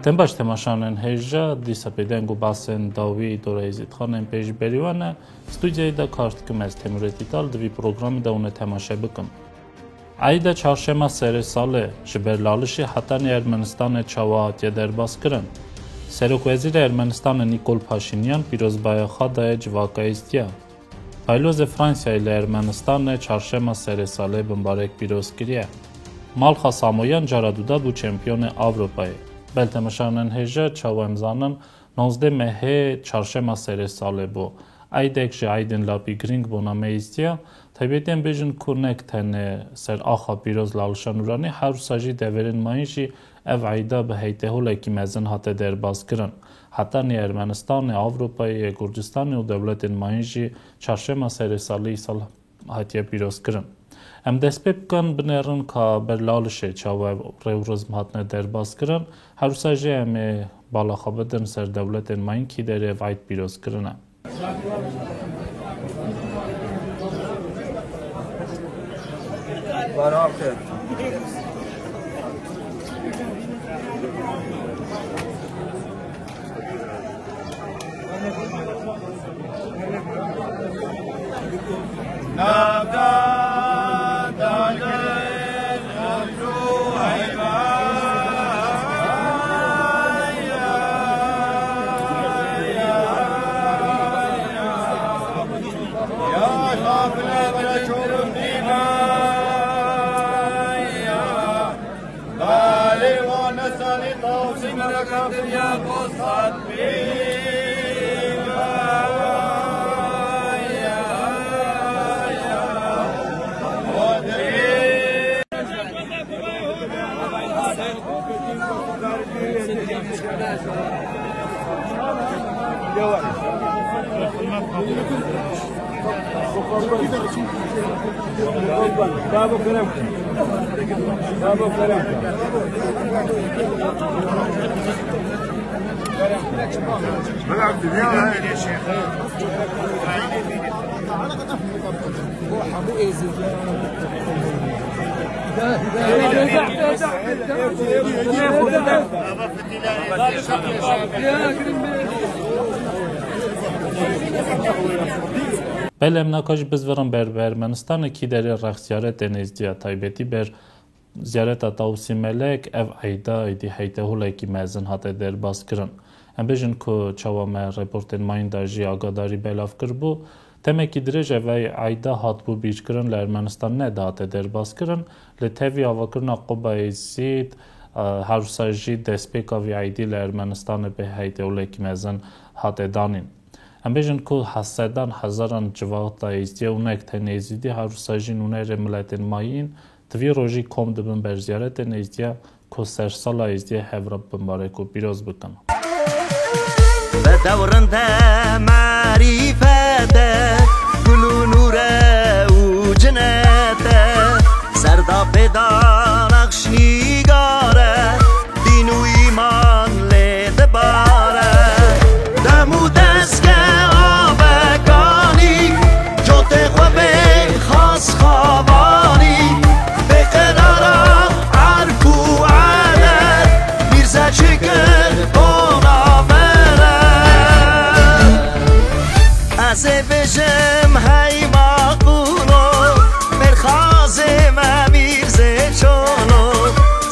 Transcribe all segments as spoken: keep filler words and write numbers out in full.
Dem baş temaşanên hêja, dîsa pê deng û basên dawî dora Êzîdxanên pêşberî we ne. Stûdyayê de kar dikim ez Temûrê Tîtal, di vî programî de hûn ê temaşe bikin. Eyda çarşema serê salê ji ber Lalişê hetanî Ermenistanê çawa hatiye derbazkirin? Serokwezîrê Ermenistanê Nîkol Paşînyan pîrozbaya xwe daye civaka Êzdiya. Paylozê Fransayê li Ermenistanê çarşema serê salê bimbarek pîroz kiriye. Malxa Samoyan cara duda bû çempiyonê Ewropayê. Bel temaşanên hêja, çawa em zanin, nozdeh mehê çarşema serê salê bû. Eydek ji eydên lapî girîng bo nameyê Êzdiya. Taybetî em bêjin ku nek tenê ser axa pîroz Lalişa Nûranî, her wisa jî deverên mayîn jî ev eyda bi heyteholekî mezin hate derbazkirin. Hetanî Ermenistanê, Ewropayê, Kurdistanê û dewletên mayîn jî çarşema serê salê îsal hatiye pîrozkirin. Em dest pê bikin, binêrin ka ber Lalişê çawa rê û rizm hatine derbazkirin. Her wisa jî em ê bala xwe bidin ser dewletên mayîn kî derê ev eyd pîroz kirine. Belê, em naka jî bizvirin ber bi Ermenistanê, kî derê rex ziyaretên Êzdiya, taybetî ber ziyareta Tawusî Melek, ev eyda êdî heyteholekî mezin hate derbazkirin. Em bêjin ku çawa me reportên mayîn de jî agadarî belav kiribû, demekî dirêj ev eyda hatibû bîrkirin, li Ermenistanê nedihate derbazkirin. Li tevî avakirina Quba Êzîd, e, her wisa jî destpêka vî eydî li Ermenistanê bi heyteholekî mezin hate danîn. Em bêjin ku sedan hezaran civata Êzdiya û nek tenê Êzidî, her wisa jî nûnerê miletên mayîn di vî rojî kom dibin ber ziyaretên Êzdiya ku sersala Êzdiya hev re bimbarek û pîroz bikin. Bedew rinde merîfete, gul û nûre û cinete, serda pêda nexş nîgare, dîn û îman lê dibare. Dem û destgeha bekanî, cotê xwe bê xas xabanî, bê qedara erk û edet, Mîrze çi kir bona vere. Ez ê bêjim hey maqulo, mêrxasê me Mîrzê Çolo,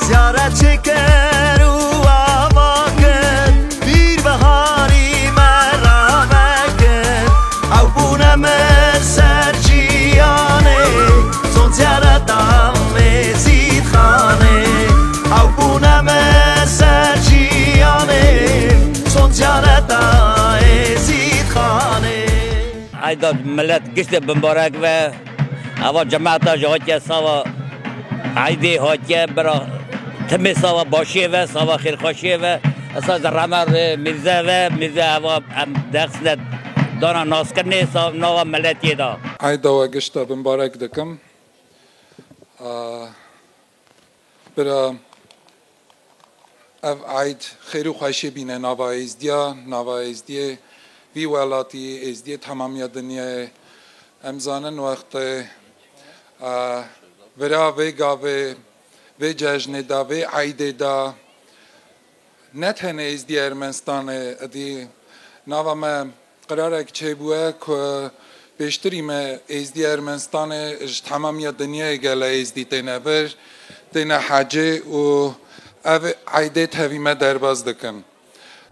ziyaret çi kir û ava kir, bîr biharî me ravekir. Ew bûne min ser ciyanê, son ziyareta Êzîdxanê. Ew bûne min ser ciyanê, son ziyareta Êzîdxanê. Eyda milet giştê bimbarek ve. Eva cemaeta jî hatiye sava eydê hatiye bira timê sava başiyê ve, sava xêrxweşiyê ve. Esa zerrema rê Mîrze ve, Mîrze eva em dersine dana naskirinê sa nava miletiyê da. Eyda we gişta bimbarek dikim. A, bira Ev eyd xêr û xweşê bîne nava Êzdiya, nava Êzdiyê, vî welatî, Êzdiyê temamiya dinyayê. Em zanin wextê, e, vira vê gavê, vê cejnê de, vê eydê de, ne tenê Êzdî Ermenistanê, edî nava me qirarek çêbûye ku pêştirî me Êzdî Ermenistanê ji temamiya dinyayê gele Êzdî têne vir, têne hecê û ev eydê tevî me derbas dikin.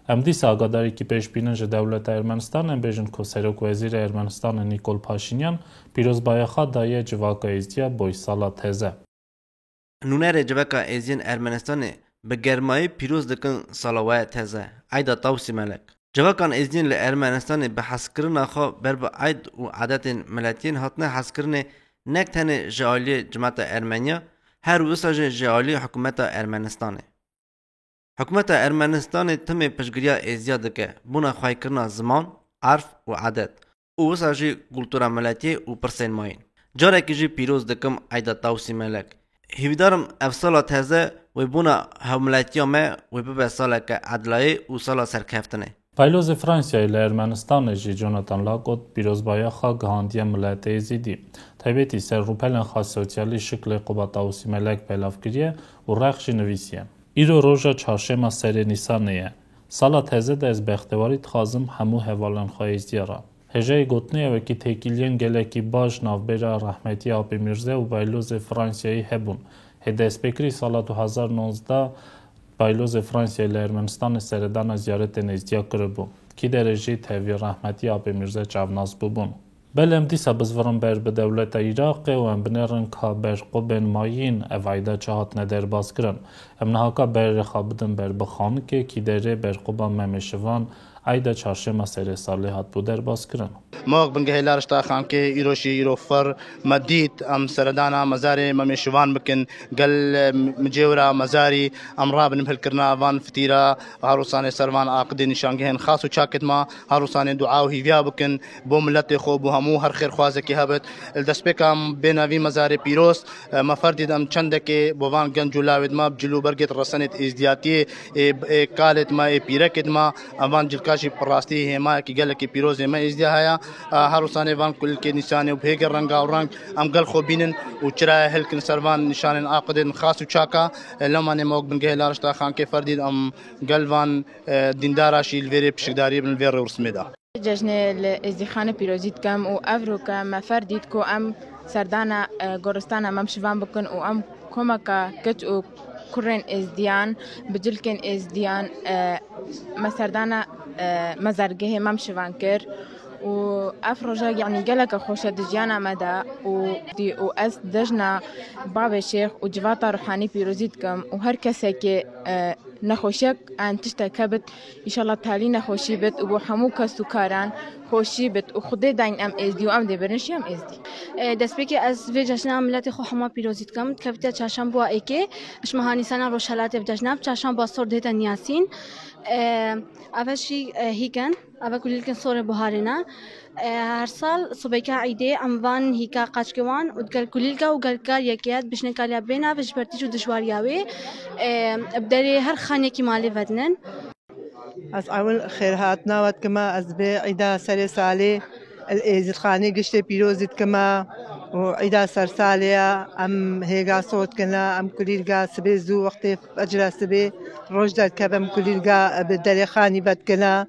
Em dîsa agadarîkî pêş bînin ji dewleta Ermenistanê, em bêjin ku Serokwezîrê Ermenistanê Nîkol Paşînyan pîrozbayaxa daye civaka Êzdiya boy sala teze. Nûnerê civaka Êzdiyên Ermenistanê bi germayî pîroz dikin sala we teze, Eyda Tawsî Melek. Civakan Êzdiyên li Ermenistanê bi hezkirina xwe ber bi eyd û edetên miletiyên hatine hezkirinê nek tenê ji aliyê cimeta Ermeniya, her wisa jî ji aliyê hikûmeta Ermenistanê. Hikûmeta Ermenistanê timê piştgiriya Êzdiya dike, bona xweykirina ziman, erf û edet û wisa jî kultura miletiyê û pirsên mayîn. Carekî jî pîroz dikim Eyda Tawsî Melek. Hîvîdar im ev sala teze wê bona hevmiletiya me wê bibe saleke edilayê û sala serkeftinê. Paylozê Fransiyayê li Ermenistanê jî Jonathan Lagot pîrozbayaxa gihandiye miletê Êzidî. Taybetî ser rûpelên xwe sosyalî şiklê Quba Tawsî Melek belav kiriye û rex jî nivîsiye. Îro roja çarşema serê Nîsanê ye. Sala teze de ez bextewarî dixwazim hemû hevalên xwe Êzdiya re. Hêjayê gotinê ew e ku têkiliyên gelekî baş navbera rehmetî Apê Mîrze û Baylozê Fransiyayî hebûn. Hê destpêkirî sala du hezar nozdeh Baylozê Fransiyayê li Ermenistanê seredana ziyaretên Êzdiya kiribû. Kî derê jî tevî rehmetî Apê Mîrze çavnas bûbûn. Belê em dîsa bizvirin ber bi dewleta Iraqê û em binêrin ka ber qubên mayîn ev eyda çi hatine derbas kirin. Em niha ka berê xwe bidin ber bi xanikê kî derê ber quba Memê Şivan eyda çarşema serê salê hatibû derbas kirin. Mok bingehê larişta xankê îro jî îro fir me dît em seredana mezarê Memê Şivan bikin. Gel, e, micêwira mezarî em rabin hilkirina van fitîra, her wisa ser van aqidê nîşangehên xas û çakêt ma, her wisa dua û hîviya bikin. Bo miletê xwe, bo hemû her xêrxwazekî hebit. Li destpêka em bêne vî mezarê pîroz, e, me ferdî de em çendekê bo van genc û lawêt me bi cil û bergêt resenêt êzdiyatiyê, ê, ê kalêt me, ê pîrekêt me, em van cilka jî bi rastî hêmayekî gelekî pîroz ê me êzdiya heye. E, her wisa van kulîlkê nîsanê û bi hêgê renga û reng em gel xwe bînin û çirayê hilkin ser van nîşanên aqidên xas û çaka. E, lemanê me wek bingehê larişta xankê ferdî de em gel van, e, dîndara jî li vêrê pişikdariyê bin li vê rêwrismê de. Cejnê li Êzdîxanê pîrozî dikim û evroke me fer dît ku em serdana, e, goristana Mem Şivan bikin û em komeka keç û kurên Êzdiyan bi cilkên Êzdiyan, e, me serdana, e, mezargehê Mem Şivan kir û ev roja, yanî, geleke xweş e di jiyana me de û dî û ez cejna Bavê Şêx û civata ruhanî pîrozî dikim û her kesekê, e, nexweşiyek an tiştek hebit, Înşallah talî nexweşî bit û bo hemû kes û karan xweşî bit û Xwedê dayîn em êzdî û em dê birin jî em êzdî. E, destpêkê ez vê cejna miletê xwe hema pîrozî dikim. Dikevîte çarşemba êkê, ji meha Nîsana Rojhelatê bi cejna bi çarşemba sor dihête niyasîn. E, eve jî, e, hîk in, eve kulîlkên sorê buharê ne. E, her sal sibêka Îdê em van hîka qaçkê wan û digel kulîlka û gel kar yekê ye, dibêjne kaliya bêna ve ji ber tîj û dijwariya wê, e, bi derê her xaniyekî malê vedinin. Ez ewil xêrhatina we dikime, ez vê Îda serê salê li Êzîdxanê giştê pîrozî dikime û Îda sersalê ye. Em hêga sor dikine, em kulîlka sibê zû wextê fecra sibê roj derdikeve, em kulîlka bi derê xanî vedikine.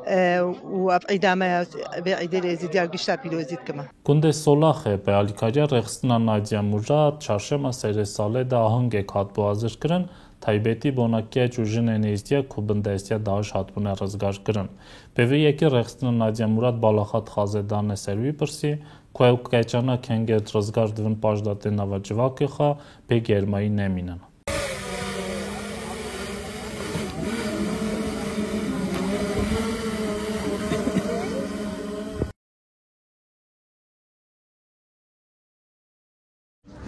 E, û ev Îda me ya, vê Îdê li Êzîdiya gişta pîrozî dikime. Gundê Solaxê bi alîkariya rêxistina Nadiya Murad çarşema serê salê de ahengek hatibû hazirkirin, taybetî bona keç û jinên Êzdiya ku bindestiya DAIŞ hatibûne rizgar kirin. Pê vê yekê rêxistina Nadiya Murad bala xwe dixwaze dane ser wî pirsî, ku ew keçana kengêrd rizgar dibin paş de tên nava civakê xwe, pê germayî nemînin.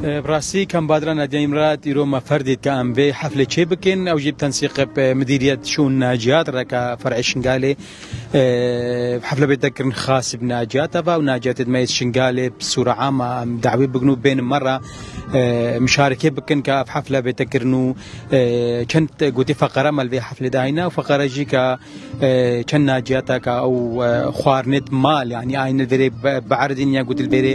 Bi rastî Kam Badira Nadya Îmrat îro me ferdît ke em vê heflê çê bikin, ew jî bi tensîqê bi Midîriyet Şûn Naciyat re ke fer'ê Şingalê, e, hefle bête kirin xas bi naciyata ve û naciyatê me yê Şingalê bi sûra ama em dawî bikin û bên me re, e, mişareke bikin ke ev hefle bête kirin û, e, çend gotî feqere me li vê heflê de heyne û feqere jî ke e, çend naciyata ke ew, e, xwarinê di mal, yanî ayne li vêrê be-, bierdîn ya gotî li vêrê,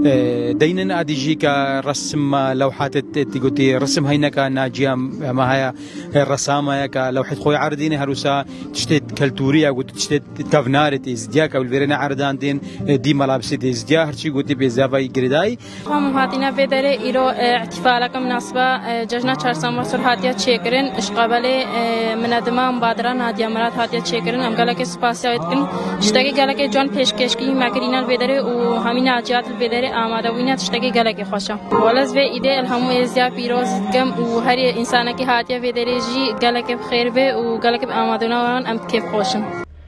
e, deynin, adî jî ke resim, e, lewhatê tê, tê gotî resim heyne ke naciya me heye, e, resama ye ke lewhêt xwe erdîne, her wisa tiştê keltûrî ya gotî tiştê tevnarê tê zîdiya ke ew li vêrê ne erdandin, e, dî melabisê tê zîdiya, her çî gotî bê ziyavayî girêdayî. Hûn hatine vê derê îro, e, îhtîfaleke minasiba, e, cejna çarşema ser hatiye çêkirin. Ji qebelê, e, minedima Mubadira Nadiya Mirad hatiye çêkirin. Em gelekê spasiya wê dikin. Tiştekî gelekê can pêşkêşkirî me kirîne li vê derê û hemî naciyat li vê derê amade bûyîne, tiştekî gelekê xweş e. Wele ez vê îdê li hemû êziya pîroz dikim û herî însanekî hatiye vê derê jî gelekê bi xêr be û gelekê bi amadebûna wan em kêfxweş in.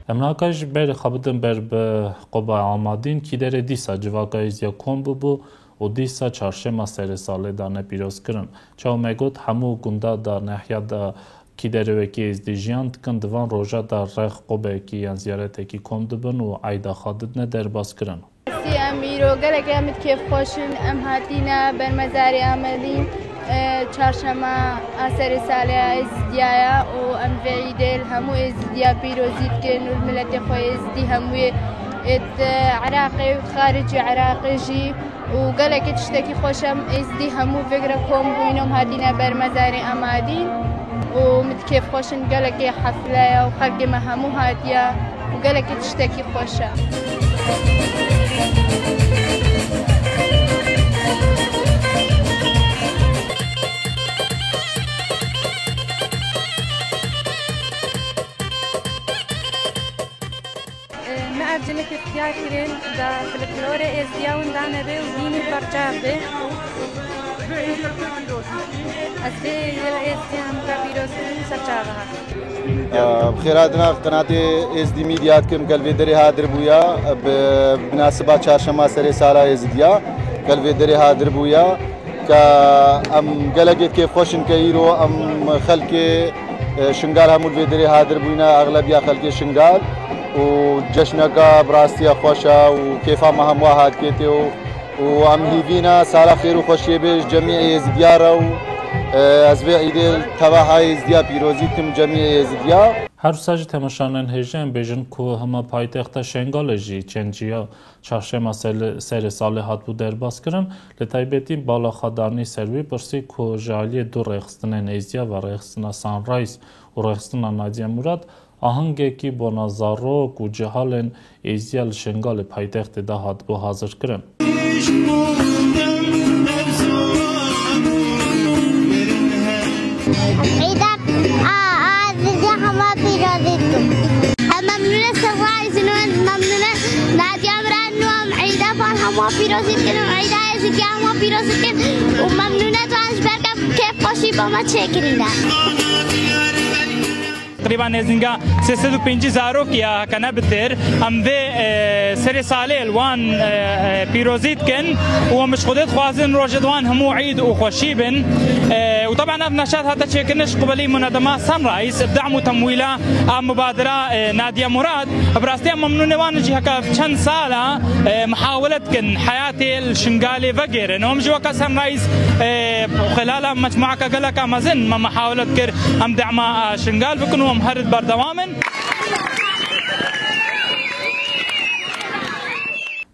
Em niha jî berê xwe bidin ber bi Qoba Amadîn, kî derê dîsa civaka êziya kom bûbû û dîsa çarşema serê salê dane pîrozkirin. Çawa me got, hemû gunda da, nehiya da kî derê wekî êzdî jiyan dikin, di van roja da rex qobekî yan ziyaretekî kom dibin û eyda xwe didine derbaskirin. Sî em îro gelek em di kêfxweş in, em hatîne bermezarê Amedîn, e, çarşema a serê salê ya Êzidiya ye û em vê îdê li hemû Êzidiya pîrozî dikin û li miletê xwe Êzidî hemûyê êt, e, Iraqê û xaricî Iraqê jî. Û gelekî tiştekî xweş e, em êzdî hemû vê re kom bûyîn û em hatîne bermezarê Amadîn û min kêfxweş in, gelekî hefle ye û xelkê me hemû hatiye û gelekî tiştekî xweş e. Me ev cinekê ixtiyar kirin, da folklorê êzdiya winda nebe û dînî parçe be. Ez vê yê êzdiya hemû pîroz kirin ser çava hat. Bi xêr hatina qenatê Êzdî Media dikim, gel vê derê hadir bûya, bi minasiba çarşema serê sala Êzidiya, gel vê derê hadir bûya. Ke em gelekê kêfxweş in ke îro em xelkê, e, Şingal hemû li vê derê hadir bûyne, exlebiya xelkê Şingal û ceşneka bi rastiya xweş e û kêfa me hemû hatike tê û, û em hîvî ne sala xêr û xweşiyê bê ji cemî Êzidiya re û, e, ez vê îdê tevaha Êzidiya pîrozî dikim cemî Êzidiya. Her wisa jî temeşanên hêja em bêjin ku hema paytexta Şengalê jî çend ciya çarşema sel-, serê salê hatibû derbaskirin, li taybetî bala xwe danî ser wî pirsî ku ji aliyê du rêxistinên êziya ve, rêxistina Sunrise û rêxistina Nadia Murad, ahengekî bona zarok û cihalên êziya li Şengalê paytextê de hatibû hazirkirin. Îda a, a, Êzidiya hema pîrozî dikim. Em memnûne Sunrise nû, em memnûne Nadia Murad nû, em Îda van hema pîrozî dikin, em Îda Êzidiya hema pîrozî dikin û memnûne tu ji ber ke kêfxweşî bo me çêkirîne. Teqrîben nêzînga sê sed û pêncî zarokî ya heke ne bitir. Em vê, e, serê salê li wan, e, e, pîrozî dikin û em ji Xwedê dixwazin rojê di wan hemû îd û xweşî bin. E, û teben ev neşet hate çêkirin ji qubelî munedema Sunrise, bi dem û temwîla a mubadira, e, Nadia Murad. Bi rastî em memnûnê wan in jî heke ev çend sala, e, mihawele dikin heyatê li Şingalê vegêrin. Hûn jî weke Sunrise, e, xilala mecmuaka geleka mezin me mihawele dikir em dema, e, Şingal bikin û em her berdewam in.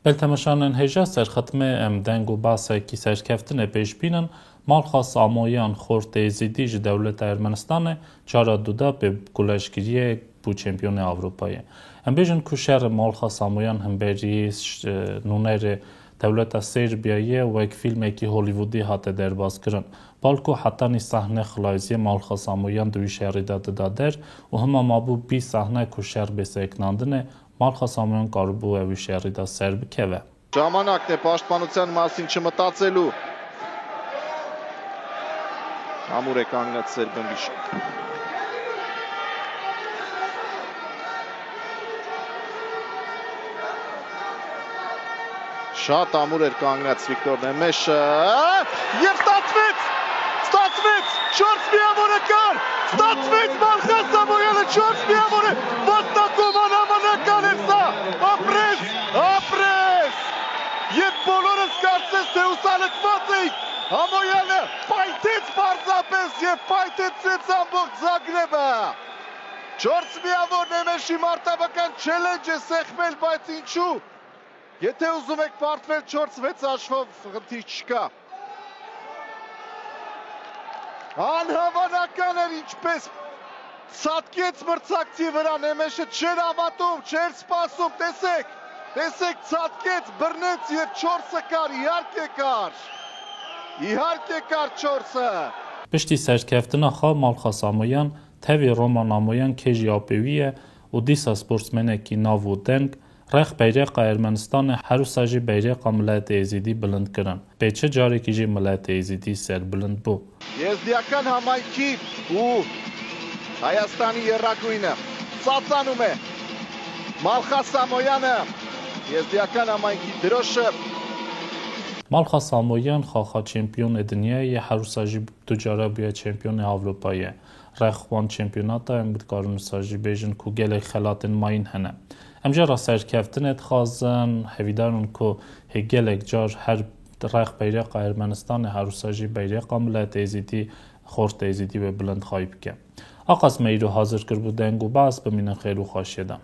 Belê temeşanên hêja, serxetmê em deng û basekî serkeftinê pêş bînin. Malxas Amoyan, xortê Êzidî ji dewleta Ermenistanê, cara duda pê guleşkiriyê bû çempiyonê Ewropayê. Em bêjin ku şerê Malxas Amoyan hemberî ş-, nûnerê dewleta Serbiyayê wek fîlmekî Hollywoodî hate derbazkirin. Balku hetanî sahne xilayiziyê Malxas Amoyan di wî şerî de dida der û hema mabû bîst sahne ku şer bê sekinandinê, Malxas Amoyan karibû ew wî şerî de ser bikeve. Şaman Akte, paştpanû çend masîn çi mitatsêlû. Amûrek anget ser bin bîş. Şatamur erkangnets Viktor Nemeşe. Yev Statsvits! Statsvits! Çors biyamore kar! Statsvits Malxa Samoyane çors biyamore! Vasta komana mana kanersa! Apres! Apres! Yev Polores karses teusalet fatik! Amoyane paytet barzapes yev paytet Svetsambok Zagrebe! Çors biyamor Nemeşi Marta bakan challenge sexmel baytinçu! Yete uzumek partvel çort svetsa şva fıntîçka. An hava nakaner inç pes. Satkêt mırtsakti vira Nemeşe çer avatum, çer spasum, tesek. Tesek satkêt birnet yev çorse kar, iharke kar. İharke kar çorse. Piştî serkeftina xwe Malxa Samoyan tevî Roma Namoyan kêjî apê wî ye û dîsa sportsmenekî nav û deng, rex beyreqa Ermenistanê herwisa jî beyreqa miletê Êzîdî bilind kirin. Pê çi carekî jî miletê Êzîdî serbilind bû. Yezdiyakan hamaykî û Hayastanî yê ragoyne. Satsan ume. Malxa Samoyan e. Yezdiyakan hamaykî diroşe. Malxa Samoyan xaxa çempiyonê dinyayê ye, herwisa jî du cara bûye çempiyonê Ewropayê. Rex wan çempiyonata em dikarin wisa jî bêjin ku gelek xelatên mayîn hene. Em jê re serkeftinê dixwazin, hevîdar in ku hê gelek car her rex beyreqa Ermenistanê, herwisa jî beyreqa miletê Êzîdî, xortê Êzîdî wê bilind xayî bike. Aqas me îro hazir kiribû deng û behs, bimînin xêr û xweşiyê de.